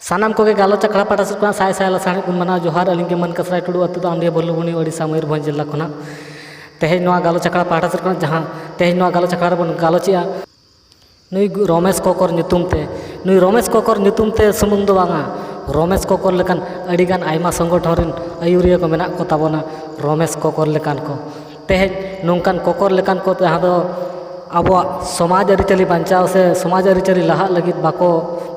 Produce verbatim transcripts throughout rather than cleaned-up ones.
ᱥᱟᱱᱟᱢ ᱠᱚᱜᱮ ᱜᱟᱞᱚᱪ ᱟᱠᱷᱲᱟ ᱯᱟᱦᱴᱟ ᱥᱮᱫ ᱠᱷᱚᱱᱟᱜ ᱥᱟᱭ ᱥᱟᱭ ᱞᱟᱥᱟᱲᱦᱮᱫ ᱜᱩᱱ ᱢᱟᱱᱟᱣ ᱡᱚᱦᱟᱨ᱾ ᱟᱹᱞᱤᱧ ᱜᱮ ᱢᱟᱹᱱ ᱠᱟᱹᱥᱨᱟᱭ ᱴᱩᱰᱩ, ᱟᱹᱛᱩ ᱫᱚ ᱟᱢᱰᱤᱦᱟ ᱵᱷᱚᱞᱩᱵᱚᱱᱤ, ᱳᱰᱤᱥᱟ, ᱢᱚᱭᱩᱨᱵᱷᱚᱸᱡᱽ ᱡᱮᱞᱟ ᱠᱷᱚᱱᱟᱜ᱾ ᱛᱮᱦᱮᱧ ᱱᱚᱣᱟ ᱜᱟᱞᱚᱪ ᱟᱠᱷᱲᱟ ᱯᱟᱦᱴᱟ ᱥᱮᱫ ᱠᱷᱚᱱᱟᱜ ᱡᱟᱦᱟᱸ ᱛᱮᱦᱮᱧ ᱱᱚᱣᱟ ᱜᱟᱞᱚᱪ ᱟᱠᱷᱲᱟ ᱨᱮᱵᱚᱱ ᱜᱟᱞᱚᱪᱮᱜᱼᱟ, ᱱᱩᱭ ᱨᱚᱢᱮᱥ ᱠᱚᱠᱚᱨ ᱧᱩᱛᱩᱢ ᱛᱮ, ᱱᱩᱭ ᱨᱚᱢᱮᱥ ᱠᱚᱠᱚᱨ ᱧᱩᱛᱩᱢ ᱛᱮ ᱥᱩᱢᱩᱝ ᱫᱚ ᱵᱟᱝᱟ, ᱨᱚᱢᱮᱥ ᱠᱚᱠᱚᱨ ᱞᱮᱠᱟᱱ ᱟᱹᱰᱤᱜᱟᱱ ᱟᱭᱢᱟ ᱥᱚᱝᱜᱚᱴᱷᱚᱱ ᱨᱮᱱ ᱟᱹᱭᱩᱨᱤᱭᱟᱹ ᱠᱚ ᱢᱮᱱᱟᱜ ᱠᱚ ᱛᱟᱵᱚᱱᱟ, ᱨᱚᱢᱮᱥ ᱠᱚᱠᱚᱨ ᱞᱮᱠᱟᱱ ᱠᱚ᱾ ᱛᱮᱦᱮᱧ ᱱᱚᱝᱠᱟᱱ ᱠᱚᱠᱚᱨ ᱞᱮᱠᱟᱱ ᱠᱚ ᱡᱟᱦᱟᱸ ᱫᱚ ᱟᱵᱚᱣᱟᱜ ᱥᱚᱢᱟᱡᱽ ᱟᱹᱨᱤᱪᱟᱹᱞᱤ ᱵᱟᱧᱪᱟᱣ ᱥᱮ ᱥᱚᱢᱟᱡᱽ ᱟᱹᱨᱤᱪᱟᱹᱞᱤ ᱞᱟᱦᱟᱜ ᱞᱟᱹᱜᱤᱫ ᱵᱟᱠᱚ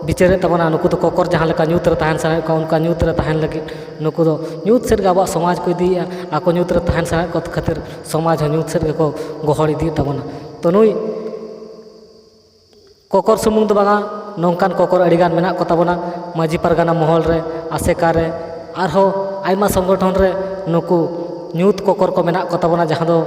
ᱵᱤᱪᱟᱹᱨᱮᱫ ᱛᱟᱵᱚᱱᱟ, ᱱᱩᱠᱩ ᱫᱚ ᱠᱚᱠᱚᱨ ᱡᱟᱦᱟᱸ ᱞᱮᱠᱟ ᱧᱩᱛ ᱨᱮ ᱛᱟᱦᱮᱱ ᱥᱟᱱᱟᱭᱮᱫ ᱠᱚᱣᱟ, ᱚᱱᱠᱟ ᱧᱩᱛ ᱨᱮ ᱛᱟᱦᱮᱱ ᱞᱟᱹᱜᱤᱫ ᱱᱩᱠᱩ ᱫᱚ ᱧᱩᱛ ᱥᱮᱫ ᱜᱮ ᱟᱵᱚᱣᱟᱜ ᱥᱚᱢᱟᱡᱽ ᱠᱚ ᱤᱫᱤᱭᱮᱫᱼᱟ᱾ ᱟᱠᱚ ᱧᱩᱛ ᱨᱮ ᱛᱟᱦᱮᱱ ᱥᱟᱱᱟᱭᱮᱫ ᱠᱚ ᱠᱷᱟᱹᱛᱤᱨ ᱥᱚᱢᱟᱡᱽ ᱦᱚᱸ ᱧᱩᱛ ᱥᱮᱫ ᱜᱮᱠᱚ ᱜᱚᱦᱚᱲ ᱤᱫᱤᱭᱮᱫ ᱛᱟᱵᱚᱱᱟ᱾ ᱛᱚ ᱱᱩᱭ ᱠᱚᱠᱚᱨ ᱥᱩᱢᱩᱝ ᱫᱚ ᱵᱟᱝᱟ, ᱱᱚᱝᱠᱟᱱ ᱠᱚᱠᱚᱨ ᱟᱹᱰᱤᱜᱟᱱ ᱢᱮᱱᱟᱜ ᱠᱚ ᱛᱟᱵᱚᱱᱟ᱾ ᱢᱟᱹᱡᱷᱤ ᱯᱟᱨᱜᱟᱱᱟ ᱢᱚᱦᱚᱞ ᱨᱮ, ᱟᱥᱮᱠᱟ ᱨᱮ, ᱟᱨᱦᱚᱸ ᱟᱭᱢᱟ ᱥᱚᱝᱜᱚᱴᱷᱚᱱ ᱨᱮ ᱱᱩᱠᱩ ᱧᱩᱛ ᱠᱚᱠᱚᱨ ᱠᱚ ᱢᱮᱱᱟᱜ ᱠᱚ ᱛᱟᱵᱚᱱᱟ, ᱡᱟᱦᱟᱸ ᱫᱚ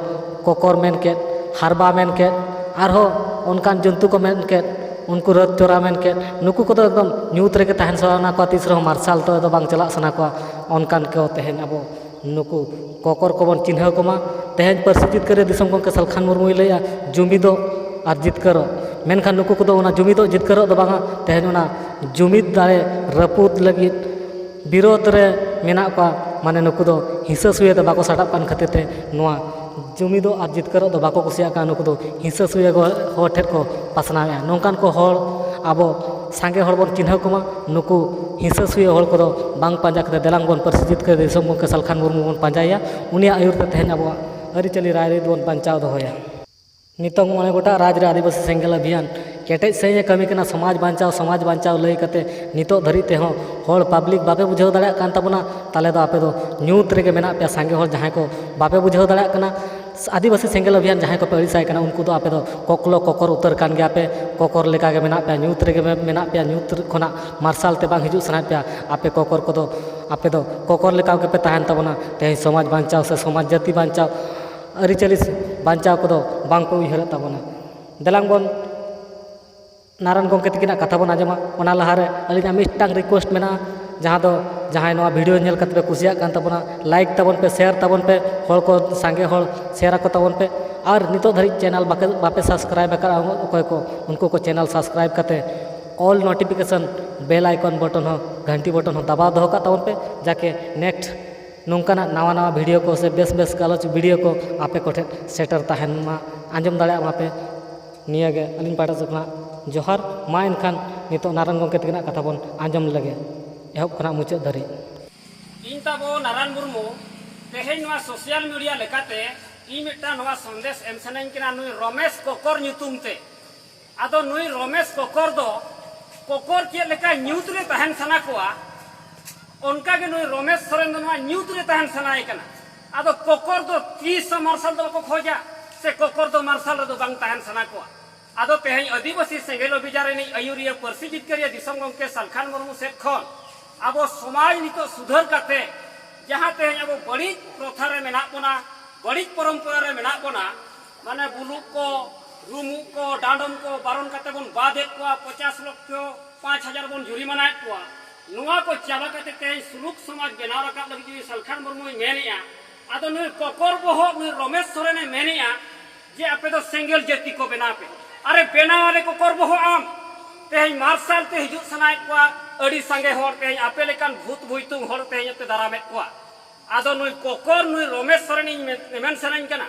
ᱠᱚᱠᱚᱨ ᱢᱮᱱ ᱠᱮᱫ, ᱦᱟᱨᱵᱟ ᱢᱮᱱ ᱠᱮᱫ, ᱟᱨᱦᱚᱸ ᱚᱱᱠᱟᱱ ᱡᱚᱱᱛᱩ ᱠᱚ ᱢᱮᱱ ᱠᱮᱫ, ᱩᱱᱠᱩ ᱨᱟᱹᱛ ᱪᱚᱨᱟ ᱢᱮᱱ ᱠᱮᱫ, ᱱᱩᱠᱩ ᱠᱚᱫᱚ ᱮᱠᱫᱚᱢ ᱧᱩᱛ ᱨᱮᱜᱮ ᱛᱟᱦᱮᱱ ᱥᱟᱱᱟ ᱠᱚᱣᱟ, ᱛᱤᱥ ᱨᱮᱦᱚᱸ ᱢᱟᱨᱥᱟᱞ ᱛᱚ ᱫᱚ ᱵᱟᱝ ᱪᱟᱞᱟᱜ ᱥᱟᱱᱟ ᱠᱚᱣᱟ᱾ ᱚᱱᱠᱟᱱ ᱠᱚ ᱛᱮᱦᱮᱧ ᱟᱵᱚ ᱱᱩᱠᱩ ᱠᱚᱠᱚᱨ ᱠᱚᱵᱚᱱ ᱪᱤᱱᱦᱟᱹᱣ ᱠᱚᱢᱟ᱾ ᱛᱮᱦᱮᱧ ᱯᱟᱹᱨᱥᱤ ᱡᱤᱛᱠᱟᱹᱨᱤᱭᱟᱹ ᱫᱤᱥᱚᱢ ᱜᱚᱢᱠᱮ ᱥᱟᱞᱠᱷᱟᱱ ᱢᱩᱨᱢᱩᱭ ᱞᱟᱹᱭᱮᱜᱼᱟ, ᱡᱩᱢᱤᱫᱚᱜ ᱟᱨ ᱡᱤᱛᱠᱟᱹᱨᱚᱜ᱾ ᱢᱮᱱᱠᱷᱟᱱ ᱱᱩᱠᱩ ᱠᱚᱫᱚ ᱚᱱᱟ ᱡᱩᱢᱤᱫᱚᱜ ᱡᱤᱛᱠᱟᱹᱨᱚᱜ ᱫᱚ ᱵᱟᱝᱟ, ᱛᱮᱦᱮᱧ ᱚᱱᱟ ᱡᱩᱢᱤᱫ ᱫᱟᱲᱮ ᱨᱟᱹᱯᱩᱫ ᱞᱟᱹᱜᱤᱫ ᱵᱤᱨᱳᱫᱷ ᱨᱮ ᱢᱮᱱᱟᱜ ᱠᱚᱣᱟ᱾ ᱢᱟᱱᱮ ᱱᱩᱠᱩ ᱫᱚ ᱦᱤᱸᱥᱟᱹ ᱥᱩᱭᱟᱹ ᱫᱚ ᱵᱟᱠᱚ ᱥᱟᱰᱟᱜ ᱠᱟᱱ ᱠᱷᱟᱹᱛᱤᱨ ᱛᱮ ᱱᱚᱣᱟ ᱡᱩᱢᱤᱫᱚᱜ ᱟᱨ ᱡᱤᱛᱠᱟᱹᱨᱚᱜ ᱫᱚ ᱵᱟᱠᱚ ᱠᱩᱥᱤᱭᱟᱜ ᱠᱟᱱᱟ᱾ ᱱᱩᱠᱩ ᱫᱚ ᱦᱤᱸᱥᱟᱹ ᱥᱩᱭᱟᱹ ᱜᱚ-, ᱦᱚᱲ ᱴᱷᱮᱱ ᱠᱚ ᱯᱟᱥᱱᱟᱣᱮᱫᱼᱟ᱾ ᱱᱚᱝᱠᱟᱱ ᱠᱚ ᱦᱚᱲ ᱟᱵᱚ ᱥᱟᱸᱜᱮ ᱦᱚᱲ ᱵᱚᱱ ᱪᱤᱱᱦᱟᱹᱣ ᱠᱚᱢᱟ᱾ ᱱᱩᱠᱩ ᱦᱤᱸᱥᱟᱹ ᱥᱩᱭᱟᱹ ᱦᱚᱲ ᱠᱚᱫᱚ ᱵᱟᱝ ᱯᱟᱸᱡᱟ ᱠᱟᱛᱮ ᱫᱮᱞᱟᱝ ᱵᱚᱱ ᱯᱟᱹᱨᱥᱤ ᱡᱤᱛᱠᱟᱹᱨ ᱫᱤᱥᱚᱢ ᱜᱚᱢᱠᱮ ᱥᱟᱞᱠᱷᱟᱱ ᱢᱩᱨᱢᱩ ᱵᱚᱱ ᱯᱟᱸᱡᱟᱭᱟ᱾ ᱩᱱᱤᱭᱟᱜ ᱟᱹᱭᱩᱨ ᱛᱮ ᱛᱮᱦᱮᱧ ᱟᱵᱚᱣᱟᱜ ᱟᱹᱨᱤᱪᱟᱹᱞᱤ ᱨᱟᱭᱨᱤᱛ ᱵᱚᱱ ᱵᱟᱧᱪᱟᱣ ᱫᱚᱦᱚᱭᱟ᱾ ᱱᱤᱛᱚᱝ ᱢᱚᱬᱮ ᱜᱚᱴᱟᱝ ᱨᱟᱡᱽ ᱨᱮ ᱟᱹᱫᱤᱵᱟᱹᱥᱤ ᱥᱮᱸᱜᱮᱞ ᱚᱵᱷᱤᱭᱟᱱ ᱠᱮᱴᱮᱡ ᱥᱟᱺᱦᱤᱡ ᱮ ᱠᱟᱹᱢᱤ ᱠᱟᱱᱟ, ᱥᱚᱢᱟᱡᱽ ᱵᱟᱧᱪᱟᱣ, ᱥᱚᱢᱟᱡᱽ ᱵᱟᱧᱪᱟᱣ ᱞᱟᱹᱭ ᱠᱟᱛᱮ ᱱᱤᱛᱚᱜ ᱫᱷᱟᱹᱨᱤᱡ ᱛᱮᱦᱚᱸ ᱦᱚᱲ ᱯᱟᱵᱽᱞᱤᱠ ᱵᱟᱯᱮ ᱵᱩᱡᱷᱟᱹᱣ ᱫᱟᱲᱮᱭᱟᱜ ᱠᱟᱱ ᱛᱟᱵᱚᱱᱟ, ᱛᱟᱦᱚᱞᱮ ᱫᱚ ᱟᱯᱮ ᱫᱚ ᱧᱩᱛ ᱨᱮᱜᱮ ᱢᱮᱱᱟᱜ ᱯᱮᱭᱟ᱾ ᱥᱟᱸᱜᱮ ᱦᱚᱲ ᱡᱟᱦᱟᱸᱭ ᱠᱚ ᱵᱟᱯᱮ ᱵᱩᱡᱷᱟᱹᱣ ᱫᱟᱲᱮᱭᱟᱜ ᱠᱟᱱᱟ, ᱟᱹᱫᱤᱵᱟᱹᱥᱤ ᱥᱮᱸᱜᱮᱞ ᱚᱵᱷᱤᱭᱟᱱ ᱡᱟᱦᱟᱸᱭ ᱠᱚᱯᱮ ᱟᱹᱲᱤᱥᱟᱭ ᱠᱟᱱᱟ, ᱩᱱᱠᱩ ᱫᱚ ᱟᱯᱮ ᱫᱚ ᱠᱚᱠᱞᱚ ᱠᱚᱠᱚᱨ ᱩᱛᱟᱹᱨ ᱠᱟᱱ ᱜᱮᱭᱟ ᱯᱮ᱾ ᱠᱚᱠᱚᱨ ᱞᱮᱠᱟ ᱜᱮ ᱢᱮᱱᱟᱜ ᱯᱮᱭᱟ, ᱧᱩᱛ ᱨᱮᱜᱮ ᱢᱮ-, ᱢᱮᱱᱟᱜ ᱯᱮᱭᱟ, ᱧᱩᱛ ᱠᱷᱚᱱᱟᱜ ᱢᱟᱨᱥᱟᱞ ᱛᱮ ᱵᱟᱝ ᱦᱤᱡᱩᱜ ᱥᱟᱱᱟᱭᱮᱫ ᱯᱮᱭᱟ᱾ ᱟᱯᱮ ᱠᱚᱠᱚᱨ ᱠᱚᱫᱚ, ᱟᱯᱮ ᱫᱚ ᱠᱚᱠᱚᱨ ᱞᱮᱠᱟ ᱜᱮᱯᱮ ᱛᱟᱦᱮᱱ ᱛᱟᱵᱚᱱᱟ᱾ ᱛᱮᱦᱮᱧ ᱥᱚᱢᱟᱡᱽ ᱵᱟᱧᱪᱟᱣ ᱥᱮ ᱥᱚᱢᱟᱡᱽ ᱡᱟᱹᱛᱤ ᱵᱟᱧᱪᱟᱣ, ᱟᱹᱨᱤᱪᱟᱹᱞᱤ ᱵᱟᱧᱪᱟᱣ ᱠᱚᱫᱚ ᱵᱟᱝ ᱯᱮ ᱩᱭᱦᱟᱹᱨᱮᱫ ᱛᱟᱵᱚᱱᱟ᱾ ᱫᱮᱞᱟᱝ ᱵᱚᱱ ᱱᱟᱨᱟᱭᱚᱱ ᱜᱚᱢᱠᱮ ᱛᱟᱹᱠᱤᱱᱟᱜ ᱠᱟᱛᱷᱟ ᱵᱚᱱ ᱟᱸᱡᱚᱢᱟ᱾ ᱚᱱᱟ ᱞᱟᱦᱟᱨᱮ ᱟᱹᱞᱤᱧᱟᱜ ᱢᱤᱫᱴᱟᱝ request ᱢᱮᱱᱟᱜᱼᱟ, ᱡᱟᱦᱟᱸ ᱫᱚ ᱡᱟᱦᱟᱸᱭ ᱱᱚᱣᱟ video ᱧᱮᱞ ᱠᱟᱛᱮ ᱯᱮ ᱠᱩᱥᱤᱭᱟᱜ ᱠᱟᱱ ᱛᱟᱵᱚᱱᱟ, like ᱛᱟᱵᱚᱱ ᱯᱮ, share ᱛᱟᱵᱚᱱ ᱯᱮ, ᱦᱚᱲ ᱠᱚ ᱥᱟᱸᱜᱮ ᱦᱚᱲ share ᱟᱠᱚ ᱛᱟᱵᱚᱱ ᱯᱮ᱾ ᱟᱨ ᱱᱤᱛᱚᱜ ᱫᱷᱟᱹᱨᱤᱡ channel ᱵᱟᱯᱮ, ᱵᱟᱯᱮ subscribe ᱟᱠᱟᱫᱼᱟ, ᱚᱠᱚᱭ ᱠᱚ, ᱩᱱᱠᱩ ᱠᱚ channel subscribe ᱠᱟᱛᱮ all notification bell icon button ᱦᱚᱸ, ᱜᱷᱟᱱᱴᱤ button ᱦᱚᱸ ᱫᱟᱵᱟᱣ ᱫᱚᱦᱚ ᱠᱟᱜ ᱛᱟᱵᱚᱱ ᱯᱮ, ᱡᱟᱠᱮ next ᱱᱚᱝᱠᱟᱱᱟᱜ ᱱᱟᱣᱟ ᱱᱟᱣᱟ video ᱠᱚ ᱥᱮ ᱵᱮᱥ ᱵᱮᱥ ᱜᱟᱞᱚᱪ video ᱠᱚ ᱟᱯᱮ ᱠᱚᱴᱷᱮᱱ ᱥᱮᱴᱮᱨ ᱛᱟᱦᱮᱱ ᱢᱟ, ᱟᱸᱡᱚᱢ ᱫᱟᱲᱮᱭᱟᱜ ᱢᱟᱯᱮ᱾ ᱱᱤᱭᱟᱹᱜᱮ ᱟᱹᱞᱤᱧ ᱯᱟᱦᱴᱟ ᱥᱮᱫ ᱠᱷᱚᱱᱟᱜ ᱡᱚᱦᱟᱨ᱾ ᱢᱟ ᱮᱱᱠᱷᱟᱱ ᱱᱤᱛᱚᱜ ᱱᱟᱨᱟᱭᱚᱱ ᱜᱚᱢᱠᱮ ᱛᱟᱹᱠᱤᱱᱟᱜ ᱠᱟᱛᱷᱟ ᱵᱚᱱ ᱟᱸᱡᱚᱢ ᱞᱮᱜᱮ, ᱮᱦᱚᱵ ᱠᱷᱚᱱᱟᱜ ᱢᱩᱪᱟᱹᱫ ᱫᱷᱟᱹᱨᱤᱡ᱾ ᱤᱧ ᱛᱟᱵᱚ ᱱᱟᱨᱟᱭᱚᱱ ᱢᱩᱨᱢᱩ, ᱛᱮᱦᱮᱧ ᱱᱚᱣᱟ social media ᱞᱮᱠᱟᱛᱮ ᱤᱧ ᱢᱤᱫᱴᱟᱝ ᱱᱚᱣᱟ ᱥᱚᱱᱫᱮᱥ ᱮᱢ ᱥᱟᱱᱟᱧ ᱠᱟᱱᱟ ᱱᱩᱭ ᱨᱚᱢᱮᱥ ᱠᱚᱠᱚᱨ ᱧᱩᱛᱩᱢ ᱛᱮ᱾ ᱟᱫᱚ ᱱᱩᱭ ᱨᱚᱢᱮᱥ ᱠᱚᱠᱚᱨ ᱫᱚ ᱠᱚᱠᱚᱨ ᱪᱮᱫ ᱞᱮᱠᱟ ᱧᱩᱛ ᱨᱮ ᱛᱟᱦᱮᱱ ᱥᱟᱱᱟ ᱠᱚᱣᱟ, ᱚᱱᱠᱟ ᱜᱮ ᱱᱩᱭ ᱨᱚᱢᱮᱥ ᱥᱚᱨᱮᱱ ᱫᱚ ᱱᱚᱣᱟ ᱧᱩᱛ ᱨᱮ ᱛᱟᱦᱮᱱ ᱥᱟᱱᱟᱭᱮ ᱠᱟᱱᱟ᱾ ᱟᱫᱚ ᱠᱚᱠᱚᱨ ᱫᱚ ᱛᱤᱥ ᱦᱚᱸ ᱢᱟᱨᱥᱟᱞ ᱫᱚ ᱵᱟᱠᱚ ᱠᱷᱚᱡᱟ, ᱥᱮ ᱠᱚᱠᱚᱨ ᱫᱚ ᱢᱟᱨᱥᱟᱞ ᱨᱮᱫᱚ ᱵᱟᱝ ᱛᱟᱦᱮᱱ ᱥᱟᱱᱟ ᱠᱚᱣᱟ᱾ ᱟᱫᱚ ᱛᱮᱦᱮᱧ ᱟᱹᱫᱤᱵᱟᱹᱥᱤ ᱥᱮᱸᱜᱮᱞ ᱚᱵᱷᱤᱡᱟᱱ ᱨᱤᱱᱤᱡ ᱟᱹᱭᱩᱨᱤᱭᱟᱹ ᱯᱟᱹᱨᱥᱤ ᱡᱤᱛᱠᱟᱹᱨᱤᱭᱟᱹ ᱫᱤᱥᱚᱢ ᱜᱚᱢᱠᱮ ᱥᱟᱞᱠᱷᱟᱱ ᱢᱩᱨᱢᱩ ᱥᱮᱫ ᱠᱷᱚᱱ ᱟᱵᱚ ᱥᱚᱢᱟᱡᱽ ᱱᱤᱛᱚᱜ ᱥᱩᱫᱷᱟᱹᱨ ᱠᱟᱛᱮ, ᱡᱟᱦᱟᱸ ᱛᱮᱦᱮᱧ ᱟᱵᱚ ᱵᱟᱹᱲᱤᱡ ᱯᱨᱚᱛᱷᱟ ᱨᱮ ᱢᱮᱱᱟᱜ ᱵᱚᱱᱟ, ᱵᱟᱹᱲᱤᱡ ᱯᱚᱨᱚᱢᱯᱚᱨᱟ ᱨᱮ ᱢᱮᱱᱟᱜ ᱵᱚᱱᱟ, ᱢᱟᱱᱮ ᱵᱩᱞᱩᱜ ᱠᱚ, ᱨᱩᱢᱩᱜ ᱠᱚ, ᱰᱟᱸᱰᱚᱢ ᱠᱚ ᱵᱟᱨᱚᱱ ᱠᱟᱛᱮ ᱵᱚᱱ ᱵᱟᱫ ᱮᱫ ᱠᱚᱣᱟ, ᱯᱚᱪᱟᱥ ᱞᱚᱠᱷᱚ ᱯᱟᱸᱪ ᱦᱟᱡᱟᱨ ᱵᱚᱱ ᱡᱩᱨᱤᱢᱟᱱᱟᱭᱮᱫ ᱠᱚᱣᱟ᱾ ᱱᱚᱣᱟ ᱠᱚ ᱪᱟᱵᱟ ᱠᱟᱛᱮ ᱛᱮᱦᱮᱧ ᱥᱩᱞᱩᱠ ᱥᱚᱢᱟᱡᱽ ᱵᱮᱱᱟᱣ ᱨᱟᱠᱟᱵ ᱞᱟᱹᱜᱤᱫ ᱡᱩᱫᱤ ᱥᱟᱞᱠᱷᱟᱱ ᱢᱩᱨᱢᱩᱭ ᱢᱮᱱᱮᱜᱼᱟ, ᱟᱫᱚ ᱱᱩᱭ ᱠᱚᱠᱚᱨ ᱵᱚᱦᱚᱜ ᱱᱩᱭ ᱨᱚᱢᱮᱥ ᱥᱚᱨᱮᱱᱮ ᱢᱮᱱᱮᱜᱼᱟ ᱡᱮ ᱟᱯᱮ ᱫᱚ ᱥᱮᱸᱜᱮᱞ ᱡᱟᱹᱛᱤ ᱠᱚ ᱵᱮᱱᱟᱣ ᱯᱮ᱾ ᱟᱨᱮ ᱵᱮᱱᱟᱣ ᱟᱞᱮ ᱠᱚᱠᱚᱨ ᱵᱚᱦᱚᱜ ᱟᱢ᱾ ᱛᱮᱦᱮᱧ ᱢᱟᱨᱥᱟᱞ ᱛᱮ ᱦᱤᱡᱩᱜ ᱥᱟᱱᱟᱭᱮᱫ ᱠᱚᱣᱟ ᱟᱹᱰᱤ ᱥᱟᱸᱜᱮ ᱦᱚᱲ, ᱛᱮᱦᱮᱧ ᱟᱯᱮ ᱞᱮᱠᱟᱱ ᱵᱷᱩᱛ ᱵᱷᱩᱭᱛᱩᱝ ᱦᱚᱲ ᱛᱮᱦᱮᱧ ᱯᱮ ᱫᱟᱨᱟᱢᱮᱫ ᱠᱚᱣᱟ᱾ ᱟᱫᱚ ᱱᱩᱭ ᱠᱚᱠᱚᱨ ᱱᱩᱭ ᱨᱚᱢᱮᱥ ᱥᱚᱨᱮᱱ ᱤᱧ ᱢᱮᱱ, ᱢᱮᱢᱮᱱ ᱥᱟᱱᱟᱧ ᱠᱟᱱᱟ,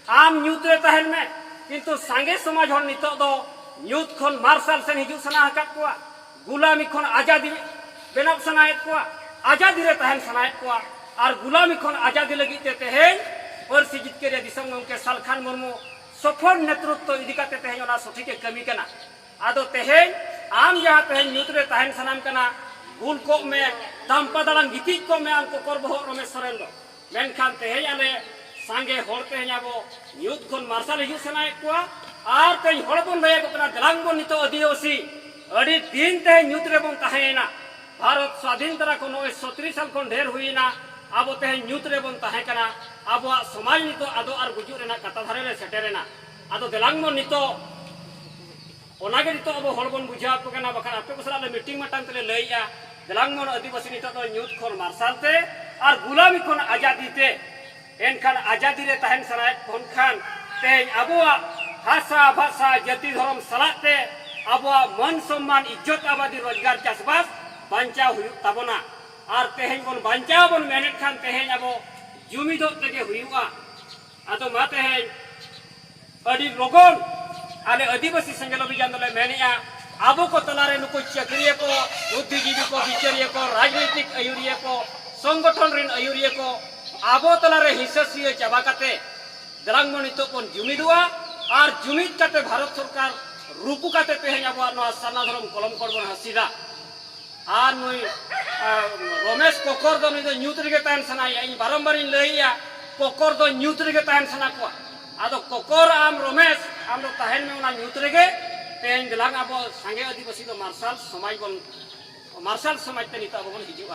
ᱟᱢ ᱧᱩᱛ ᱨᱮ ᱛᱟᱦᱮᱱ ᱢᱮ, ᱠᱤᱱᱛᱩ ᱥᱟᱸᱜᱮ ᱥᱚᱢᱟᱡᱽ ᱦᱚᱲ ᱱᱤᱛᱚᱜ ᱫᱚ ᱧᱩᱛ ᱠᱷᱚᱱ ᱢᱟᱨᱥᱟᱞ ᱥᱮᱱ ᱦᱤᱡᱩᱜ ᱥᱟᱱᱟ ᱟᱠᱟᱫ ᱠᱚᱣᱟ, ᱜᱩᱞᱟᱢᱤ ᱠᱷᱚᱱ ᱟᱡᱟᱫᱤ ᱵᱮᱱᱟᱣ ᱥᱟᱱᱟᱭᱮᱫ ᱠᱚᱣᱟ, ᱟᱡᱟᱫᱤ ᱨᱮ ᱛᱟᱦᱮᱱ ᱥᱟᱱᱟᱭᱮᱫ ᱠᱚᱣᱟ᱾ ᱟᱨ ᱜᱩᱞᱟᱢᱤ ᱠᱷᱚᱱ ᱟᱡᱟᱫᱤ ᱞᱟᱹᱜᱤᱫ ᱛᱮ ᱛᱮᱦᱮᱧ ᱯᱟᱹᱨᱥᱤ ᱡᱤᱛᱠᱟᱹᱨᱤᱭᱟᱹ ᱫᱤᱥᱚᱢ ᱜᱚᱢᱠᱮ ᱥᱟᱞᱠᱷᱟᱱ ᱢᱩᱨᱢᱩ ᱥᱚᱯᱷᱚᱞ ᱱᱮᱛᱨᱚᱛᱛᱚ ᱤᱫᱤ ᱠᱟᱛᱮ ᱛᱮᱦᱮᱧ ᱚᱱᱟ ᱥᱚᱴᱷᱤᱠ ᱮ ᱠᱟᱹᱢᱤ ᱠᱟᱱᱟ᱾ ᱟᱫᱚ ᱛᱮᱦᱮᱧ ᱟᱢ ᱡᱟᱦᱟᱸ ᱛᱮᱦᱮᱧ ᱧᱩᱛ ᱨᱮ ᱛᱟᱦᱮᱱ ᱥᱟᱱᱟᱢ ᱠᱟᱱᱟ, ᱜᱩᱞ ᱠᱚᱜ ᱢᱮ, ᱫᱟᱢᱯᱟ ᱫᱟᱲᱟᱝ ᱜᱤᱛᱤᱡ ᱠᱚᱜ ᱢᱮ, ᱟᱢ ᱠᱚᱠᱚᱨ ᱵᱚᱦᱚᱜ ᱨᱚᱢᱮᱥ ᱥᱚᱨᱮᱱ ᱫᱚ᱾ ᱢᱮᱱᱠᱷᱟᱱ ᱛᱮᱦᱮᱧ ᱟᱞᱮ ᱥᱟᱸᱜᱮ ᱦᱚᱲ ᱛᱮᱦᱮᱧ ᱟᱵᱚ ᱧᱩᱛ ᱠᱷᱚᱱ ᱢᱟᱨᱥᱟᱞ ᱦᱤᱡᱩᱜ ᱥᱟᱱᱟᱭᱮᱫ ᱠᱚᱣᱟ᱾ ᱟᱨ ᱛᱮᱦᱮᱧ ᱦᱚᱲ ᱵᱚᱱ ᱞᱟᱹᱭ ᱟᱠᱚ ᱠᱟᱱᱟ, ᱫᱮᱞᱟᱝ ᱵᱚᱱ ᱱᱤᱛᱚᱜ ᱟᱹᱫᱤᱵᱟᱹᱥᱤ ᱟᱹᱰᱤ ᱫᱤᱱ ᱛᱮᱦᱮᱧ ᱧᱩᱛ ᱨᱮᱵᱚᱱ ᱛᱟᱦᱮᱸᱭᱮᱱᱟ᱾ ᱵᱷᱟᱨᱚᱛ ᱥᱣᱟᱫᱷᱤᱱ ᱛᱟᱨᱟ ᱠᱷᱚᱱ ᱱᱚᱜᱼᱚᱭ ᱥᱚᱛᱨᱤᱥ ᱥᱟᱞ ᱠᱷᱚᱱ ᱰᱷᱮᱨ ᱦᱩᱭᱮᱱᱟ, ᱟᱵᱚ ᱛᱮᱦᱮᱧ ᱧᱩᱛ ᱨᱮᱵᱚᱱ ᱛᱟᱦᱮᱸ ᱠᱟᱱᱟ᱾ ᱟᱵᱚᱣᱟᱜ ᱥᱚᱢᱟᱡᱽ ᱱᱤᱛᱚᱜ ᱟᱫᱚᱜ ᱟᱨ ᱜᱩᱡᱩᱜ ᱨᱮᱱᱟᱜ ᱠᱟᱛᱷᱟ ᱫᱷᱟᱨᱮ ᱨᱮ ᱥᱮᱴᱮᱨᱮᱱᱟ᱾ ᱟᱫᱚ ᱫᱮᱞᱟᱝ ᱵᱚᱱ ᱱᱤᱛᱚᱜ ᱚᱱᱟᱜᱮ ᱱᱤᱛᱚᱜ ᱟᱵᱚ ᱦᱚᱲ ᱵᱚᱱ ᱵᱩᱡᱷᱟᱹᱣ ᱟᱠᱚ ᱠᱟᱱᱟ, ᱵᱟᱠᱷᱟᱱ ᱟᱯᱮ ᱠᱚ ᱥᱟᱞᱟᱜ ᱞᱮ ᱢᱤᱴᱤᱝ ᱢᱟᱴᱟᱝ ᱛᱮᱞᱮ ᱞᱟᱹᱭᱮᱜᱼᱟ, ᱫᱮᱞᱟᱝ ᱵᱚᱱ ᱟᱹᱫᱤᱵᱟᱹᱥᱤ ᱱᱤᱛᱚᱜ ᱫᱚ ᱧᱩᱛ ᱠᱷᱚᱱ ᱢᱟᱨᱥᱟᱞ ᱛᱮ ᱟᱨ ᱜᱩᱞᱟᱢᱤ ᱠᱷᱚᱱ ᱟᱡᱟᱫᱤ ᱛᱮ᱾ ᱮᱱᱠᱷᱟᱱ ᱟᱡᱟᱫᱤ ᱨᱮ ᱛᱟᱦᱮᱱ ᱥᱟᱱᱟᱭᱮᱫ ᱵᱚᱱ ᱠᱷᱟᱱ ᱛᱮᱦᱮᱧ ᱟᱵᱚᱣᱟᱜ ᱵᱷᱟᱥᱟ, ᱵᱷᱟᱥᱟ, ᱡᱟᱹᱛᱤ, ᱫᱷᱚᱨᱚᱢ ᱥᱟᱞᱟᱜ ᱛᱮ ᱟᱵᱚᱣᱟᱜ ᱢᱟᱹᱱ ᱥᱚᱢᱢᱟᱱ, ᱤᱡᱽᱡᱚᱛ ᱟᱵᱟᱫᱤ, ᱨᱳᱡᱽᱜᱟᱨ, ᱪᱟᱥᱵᱟᱥ ᱵᱟᱧᱪᱟᱣ ᱦᱩᱭᱩᱜ ᱛᱟᱵᱚᱱᱟ᱾ ᱟᱨ ᱛᱮᱦᱮᱧ ᱵᱚᱱ ᱵᱟᱧᱪᱟᱣ ᱵᱚᱱ ᱢᱮᱱᱮᱫ ᱠᱷᱟᱱ, ᱛᱮᱦᱮᱧ ᱟᱵᱚ ᱡᱩᱢᱤᱫᱚᱜ ᱛᱮᱜᱮ ᱦᱩᱭᱩᱜᱼᱟ᱾ ᱟᱫᱚ ᱢᱟ ᱛᱮᱦᱮᱧ ᱟᱹᱰᱤ ᱞᱚᱜᱚᱱ ᱟᱞᱮ ᱟᱹᱫᱤᱵᱟᱹᱥᱤ ᱥᱮᱸᱜᱮᱞ ᱚᱵᱷᱤᱡᱟᱱ ᱫᱚᱞᱮ ᱢᱮᱱᱮᱜᱼᱟ, ᱟᱵᱚ ᱠᱚ ᱛᱟᱞᱟᱨᱮ ᱱᱩᱠᱩ ᱪᱟᱹᱠᱨᱤᱭᱟᱹ ᱠᱚ, ᱵᱩᱫᱽᱫᱷᱤᱡᱤᱵᱤ ᱠᱚ, ᱵᱤᱪᱟᱹᱨᱤᱭᱟᱹ ᱠᱚ, ᱨᱟᱡᱽᱱᱳᱭᱛᱤᱠ ᱟᱹᱭᱩᱨᱤᱭᱟᱹ ᱠᱚ, ᱥᱚᱝᱜᱚᱴᱷᱚᱱ ᱨᱮᱱ ᱟᱹᱭᱩᱨᱤᱭᱟᱹ ᱠᱚ, ᱟᱵᱚ ᱛᱟᱞᱟᱨᱮ ᱦᱤᱸᱥᱟᱹ ᱥᱩᱭᱟᱹ ᱪᱟᱵᱟ ᱠᱟᱛᱮ ᱫᱮᱞᱟᱝ ᱵᱚᱱ ᱱᱤᱛᱚᱜ ᱵᱚᱱ ᱡᱩᱢᱤᱫᱚᱜᱼᱟ᱾ ᱟᱨ ᱡᱩᱢᱤᱫ ᱠᱟᱛᱮ ᱵᱷᱟᱨᱚᱛ ᱥᱚᱨᱠᱟᱨ ᱨᱩᱠᱩ ᱠᱟᱛᱮ ᱛᱮᱦᱮᱧ ᱟᱵᱚᱣᱟᱜ ᱱᱚᱣᱟ ᱥᱟᱨᱱᱟ ᱫᱷᱚᱨᱚᱢ ᱠᱚᱞᱚᱢ ᱠᱚᱲ ᱵᱚᱱ ᱦᱟᱹᱥᱤᱞᱟ᱾ ᱟᱨ ᱱᱩᱭ, ᱟᱨ ᱨᱚᱢᱮᱥ ᱠᱚᱠᱚᱨ ᱫᱚ ᱱᱩᱭ ᱫᱚ ᱧᱩᱛ ᱨᱮᱜᱮ ᱛᱟᱦᱮᱱ ᱥᱟᱱᱟᱭᱮᱭᱟ᱾ ᱤᱧ ᱵᱟᱨᱚᱢᱵᱟᱨᱤᱧ ᱞᱟᱹᱭᱮᱜᱼᱟ, ᱠᱚᱠᱚᱨ ᱫᱚ ᱧᱩᱛ ᱨᱮᱜᱮ ᱛᱟᱦᱮᱱ ᱥᱟᱱᱟ ᱠᱚᱣᱟ᱾ ᱟᱫᱚ ᱠᱚᱠᱚᱨ, ᱟᱢ ᱨᱚᱢᱮᱥ, ᱟᱢ ᱫᱚ ᱛᱟᱦᱮᱱ ᱢᱮ ᱚᱱᱟ ᱧᱩᱛ ᱨᱮᱜᱮ᱾ ᱛᱮᱦᱮᱧ ᱫᱮᱞᱟᱝ ᱟᱵᱚ ᱥᱟᱸᱜᱮ ᱟᱹᱫᱤᱵᱟᱹᱥᱤ ᱫᱚ ᱢᱟᱨᱥᱟᱞ ᱥᱚᱢᱟᱡᱽ ᱵᱚᱱ, ᱢᱟᱨᱥᱟᱞ ᱥᱚᱢᱟᱡᱽ ᱛᱮ ᱱᱤᱛᱚᱜ ᱟᱵᱚ ᱵᱚᱱ ᱦᱤᱡᱩᱜᱼᱟ᱾